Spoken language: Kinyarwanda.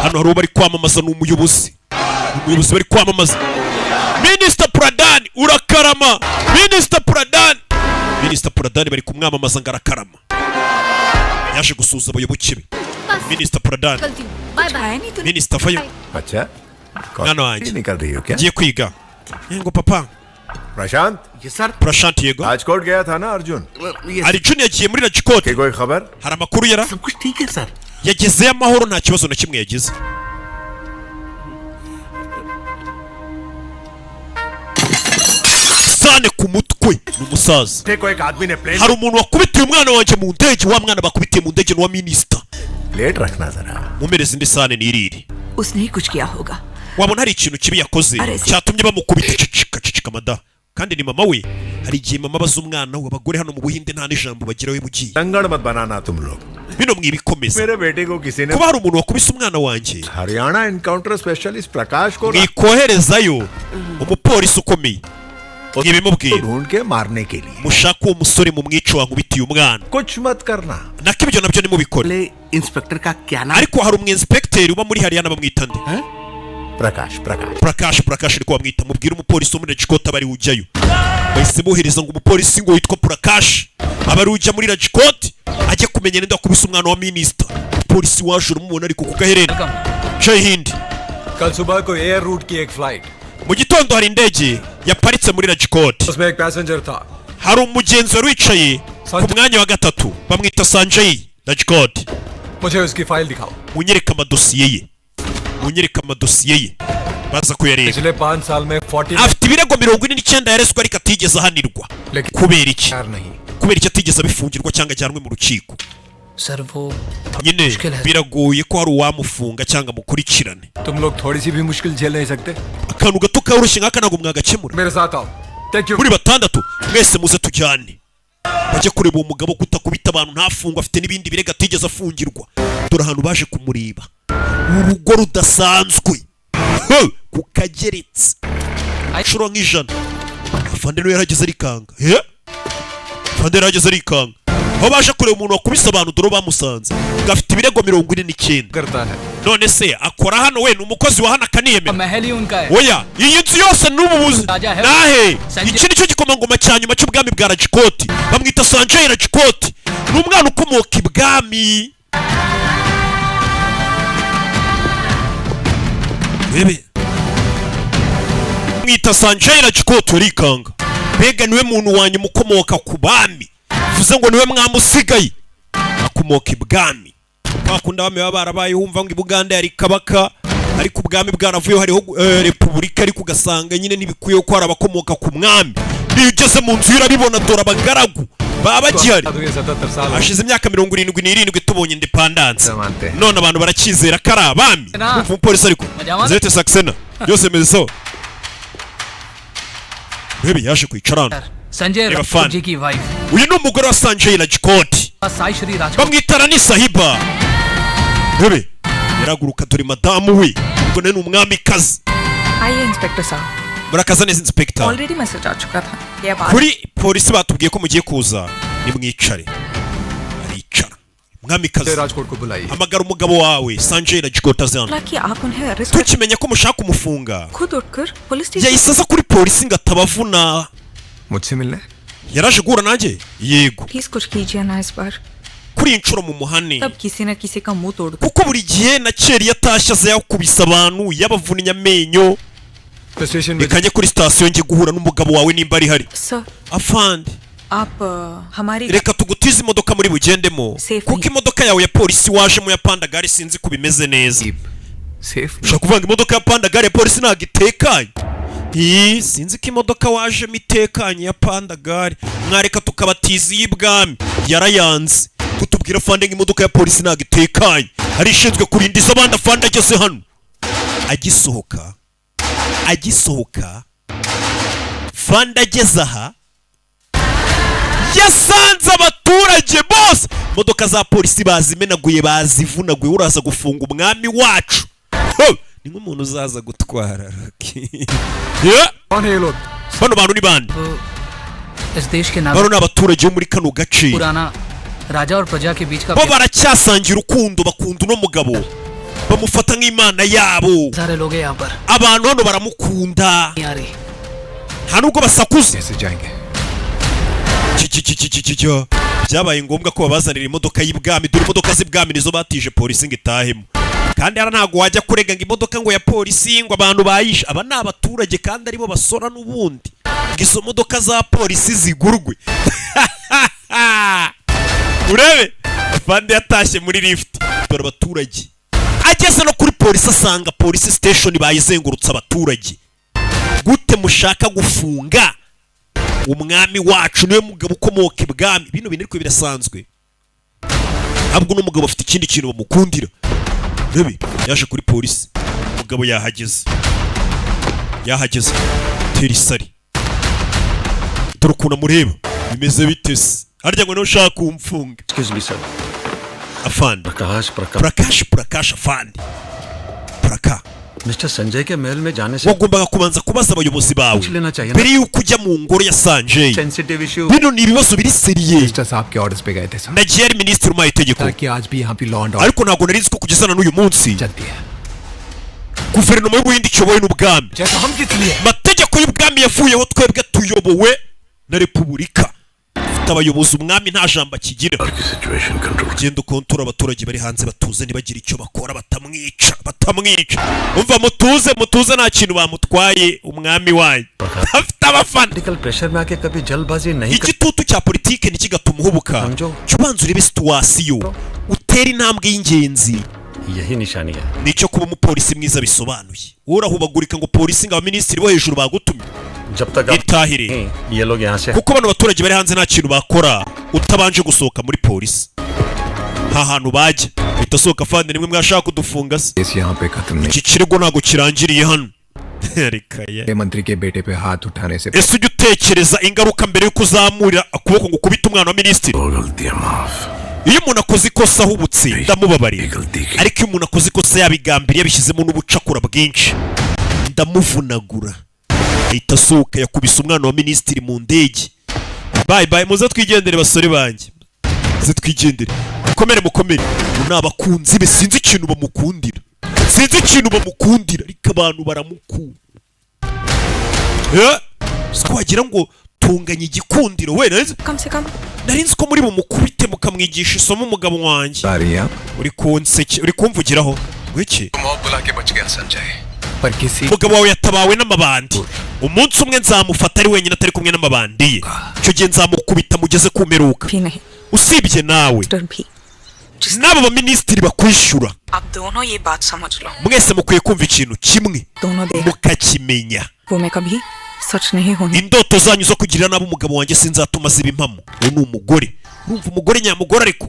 Hano hari uwo bari kwamamaza, ni umuyobozi, ni umuyobozi bari kwamamaza. Minisita Pradhan, urakarama Minisita Pradhan. Minisita Pradhan bari kumwamamaza ngo arakarama. Yaje gusuhuza abayoboke be, Minisita Pradhan. Bye bye. Minisita, vayo. अच्छा। Mwana wanjye. निकल रही हो क्या? Ngiye kwiga ngo papa. Prashant. Yes sir. Prashant, yego. Rajkot गया था ना Arjun? Arjun yagiye muri Rajkot. कोई खबर? Hari amakuru yara? सब कुछ ठीक है sir. Yagezeyo amahoro, nta kibazo na kimwe yagize. Sane ku mutwe ni umusaza. को एक आदमी ने plane Hari umuntu wakubitiye umwana wanjye mu ndege. Wa mwana bakubitiye mu ndege ni uwa minisita. Plate रखना जरा। Mumereze indi sane nirire. उसने ही कुछ किया होगा। Wabona hari ikintu kibi yakoze Arezi. Cyatumye bamukubita. Ceceka, ceceka mada. Kandi ni mama we. Hari igihe mama abaza umwana we. Abagore hano mu Buhinde nta n'ijambo bagira we bugiye. दंगड़ मत बनाना तुम लोग। Bino mwibikomeza. मेरे बेटे को किसी ने Kuba hari umuntu wakubise umwana wanjye, Haryana encounter specialist Prakash को mwikoherezayo umupolisi ukomeye, mwibimubwira. ढूंढ के मारने के लिए। Mushake uwo musore mu mwico wankubitiye umwana. कुछ मत करना। Nako ibyo nabyo nimubikore. Inspector का क्या नाम? Ariko hari umu inspecteur uba muri Haryana, bamwita nde? Prakash, Prakash. Prakash, Prakash niko bamwita. Mubwire umupolisi wo muri Rajkot aba ari ujyayo. Bahise bohereza ngo umupolisi ngo witwa Prakash aba ari ujya muri Rajkot, ajye kumenya ninde wakubise umwana wa minisita. Polisi waje uramubona ariko ku gaherena. Jai Hind. कल सुबह को air root की एक flight, Mu gitondo hari indege yaparitse muri Rajkot. उसमें एक passenger था। Hari umugenzi wari wicaye ku mwanya wa gatatu, bamwita Sanjay Rajkot. मुझे उसकी फाइल दिखाओ। Munyereke amadosiye ye, munyereke amadosiye ye. Baza kuyareba. पिछले 5 साल में 40 Afite ibirego 49 yarezwe ariko atigeze ahanirwa. Kubera iki? Kubera iki atigeze abifungirwa cyangwa ajyanwe mu rukiko? Sir वो Nyine biragoye ko hari uwamufunga cyangwa amukurikirane. तुम लोग थोड़ी सी भी मुश्किल झेल नहीं सकते? Akantu gato koroshye nk'aka ntabwo mwagakemura? मेरे साथ आओ। Take you. Muri batandatu mwese muze tujyane. Bajye kureba uwo mugabo kutakubita abantu ntafungwe, afite n'ibindi birego atigeze afungirwa. Dore ahantu baje kumureba, urugo rudasanzwe. He, ku kageretse inshuro nk'ijana. Afande niwe yarageze arikanga. He, afande yarageze arikanga aho baje kureba umuntu wakubise abantu. Dore bamusanze ngo afite ibirego 49. करता है। None se akora hano? We ni umukozi wa hano akaniyemera? महल ही उनका है। Oya, iyi nzu yose n'ubu buzi Raja he. nahe. Sanjay- Iki nicyo gikomangoma cya nyuma cy'ubwami bwa Rajkot, bamwita Sanjay Rajkot, ni umwana ukomoka ibwami. Bebe mwita Sanjay Rajkot, urikanga mbega niwe muntu wa nyuma ukomoka ku bami, bivuze ngo niwe mwami usigaye akomoka ibwami. Kwa kundi abami baba barabaye, wumva ngo i Buganda yari kabaka ariko ubwami bwaravuyeho hariho repubulika, ariko ugasanga nyine ntibikwiye ko hari abakomoka ku mwami. Niyo ugeze mu nzu urabibona, dore abagaragu baba bagihari. 77 साल Hashize imyaka 77 tubonye independence, none abantu baracyizera ko ari abami. Na. Umva umupolisi ariko. Majamani. Zete Saxena byose bimeze sawa. Rebe yaje kwicara hano. Sanjay Reba Rajput fan. जी की wife. Uyu ni umugore wa Sanjay Rajkot. Sai Shri Rajkot. Bamwita Rani Sahiba. Rebe yaraguruka, dore madamu we, ubwo nawe ni umwamikazi. आइए inspector साहब। Murakaza neza, inspector. Already message आ चुका था ये अब आ Kuri polisi batubwiye ko mugiye kuza. Nimwicare. Aricara umwamikazi. Rajkot को बुलाइए। Hamagara umugabo wawe Sanjay Rajkot aze hano. बोला कि आप उन्हें arrest Tukimenya ko mushaka kumufunga, खुद उठकर police station yahise aza kuri polisi ngo atabavuna. मुझसे मिलने? Yaraje guhura nanjye, yego. Please कुछ कीजिए ना इस बार। Kuri iyi nshuro mu muhane. तब किसी न किसी का मुंह तोड़ Kuko buri gihe na kera iyo atashye aza yakubise abantu, yabavunnye amenyo. Station में Reka njye kuri sitasiyo njye guhura n'umugabo wawe nimba ari hari. Sir. Afande. आप हमारी Reka tugutize imodoka muri bugendemo, Safe. kuko imodoka yawe ya polisi wajemo ya pandagare sinzi ko bimeze neza. Safe? Ushobora kuvuga ngo imodoka ya pandagare ya polisi ntabwo itekanye. Ii, sinzi ko imodoka wajemo itekanye ya pandagare, mwareka tukabatiza iy'ibwami. Yarayanze kutubwira afande ngo imodoka ya polisi ntabwo itekanye, ari ishinzwe kurinda iz'abandi. Afande ageze hano, agisohoka, agisohoka fande ageze aha yasanze abaturage bose imodoka za polisi bazimenaguye, bazivunaguye. Uraza gufunga umwami wacu? Ho! Ni nk'umuntu uzaza gutwara Rocky. Yeah! Bano bantu ni bande? इस देश के Bano नागरिक ni abaturage bo muri kano gace. पुराना राजा और प्रजा के बीच का Bo baracyasangira urukundo, bakunda uno mugabo, Bamufata nk'imana yabo. सारे लोग हैं यहाँ पर। Abantu hano baramukunda. नहीं आ रही। Nta nubwo basakuza. कैसे जाएंगे? Ki- ki- ki- ki- ki- ki- ki. Byabaye ngombwa ko babazanira imodoka y'ibwami. Dore imodoka z'ibwami nizo batije polisi ngo itahemo, kandi hariya ntabwo wajya kurega ngo imodoka ngo ya polisi ngo abantu bayishe. Aba ni abaturage kandi aribo basora n'ubundi ngo izo modoka za polisi zigurwe. Urebe afande yatashye muri lift, dore abaturage. Ageze no kuri polisi asanga polisi station bayizengurutse abaturage. Gute mushaka gufunga umwami wacu? Niwe mugabo ukomoka ibwami. Bino bintu ariko birasanzwe, ntabwo uno mugabo afite ikindi kintu bamukundira. Rebe yaje kuri polisi, umugabo yahageze, yahageze tera isari. Dore ukuntu amureba. Bimeze bite se harya ngo niba ushaka kumfunga? Excuse me, sir. Afande. Prakash, Prakash. Prakash, Prakash, afande Praka. Mister Sanjay के महल में जाने से Wagombaga kubanza kubaza abayobozi bawe लेना चाहिए ना। Mbere y'uko ujya mu ngoro ya Sanjay. Sensitive issue. Bino ni ibibazo biri sérieux. Minister साहब के orders पे गए थे sir. Nagiye ari minisitiri umpaye itegeko. ताकि आज भी यहाँ पे law and order Ariko ntabwo nari nzi ko kugeza na n'uyu munsi चलती है। Guverinoma y'Ubuhindi ikiyobowe n'ubwami. जैसा हम किस लिए Amategeko y'ubwami yavuyeho, twebwe tuyobowe na repubulika ifite abayobozi. Umwami nta jambo akigira. Situation control. Genda ukontora abaturage bari hanze batuze, ntibagire icyo bakora, batamwica, batamwica. Umva, mutuze, mutuze, nta kintu bamutwaye. Umwami wanyu afite abafana. Political pressure में आके कभी जल्दबाजी नहीं कर Igitutu cya politike ntikigatuma uhubuka. समझो. Jya ubanza urebe situation, utere intambwe y'ingenzi. यही निशानी है। Nicyo kuba umupolisi mwiza bisobanuye. Wowe urahubagurika ngo polisi, ngo abaminisitiri bo hejuru bagutumye. जब तक आप Itahire. नहीं, ये लोग यहाँ से Kuko bano baturage bari hanze nta kintu bakora utabanje gusohoka muri polisi, nta hantu bajya. Ahita asohoka. Afande, nimwe mwashaka kudufunga se? Case यहाँ पे खत्म नहीं। Iki kirego ntabwo kirangiriye hano. Reka ye. मंत्री के बेटे पे हाथ उठाने से Ese ujya utekereza ingaruka mbere y'uko uzamurira ukuboko ngo ukubite umwana wa minisitiri? गलतियां माफ। Iyo umuntu akoze ikosa ahubutse ndamubabarira, गलती ariko iyo umuntu akoze ikosa yabigambiriye, yabishyizemo n'ubucakura bwinshi, ndamuvunagura. Ahita asohoka. Yakubise umwana wa minisitiri mu ndege. Bye bye, muze twigendere basore banjye, muze twigendere. Mukomere, mukomere. Ubu ni abakunzi be. Sinzi ikintu bamukundira, sinzi ikintu bamukundira, ariko abantu baramukunda. Eh, si ko wagira ngo tunganya igikundiro we? कम से कम Nari nzi ko muri bumukubite mukamwigisha isomo umugabo wanjye. आ रही हैं आप। Uri kunseke, uri kumvugiraho ngwiki? मौत बुला के बच गया संजय, पर किसी Umugabo wawe yatabawe n'amabandi. Umunsi umwe nzamufata ari wenyine, atari kumwe n'amabandi ye. Icyo gihe nzamukubita mugeze ku mperuka. भी नहीं। Usibye nawe डर भी n'aba baminisitiri bakwishyura, आप दोनों ये बात समझ लो। Mwese mukwiye kumva ikintu kimwe, दोनों देख mukakimenya. वो मैं कभी सच नहीं होने Indoto zanyu zo kugirira nabi umugabo wanjye sinzatuma ziba impamo. Uyu ni umugore, urumva, umugore nyamugore ariko.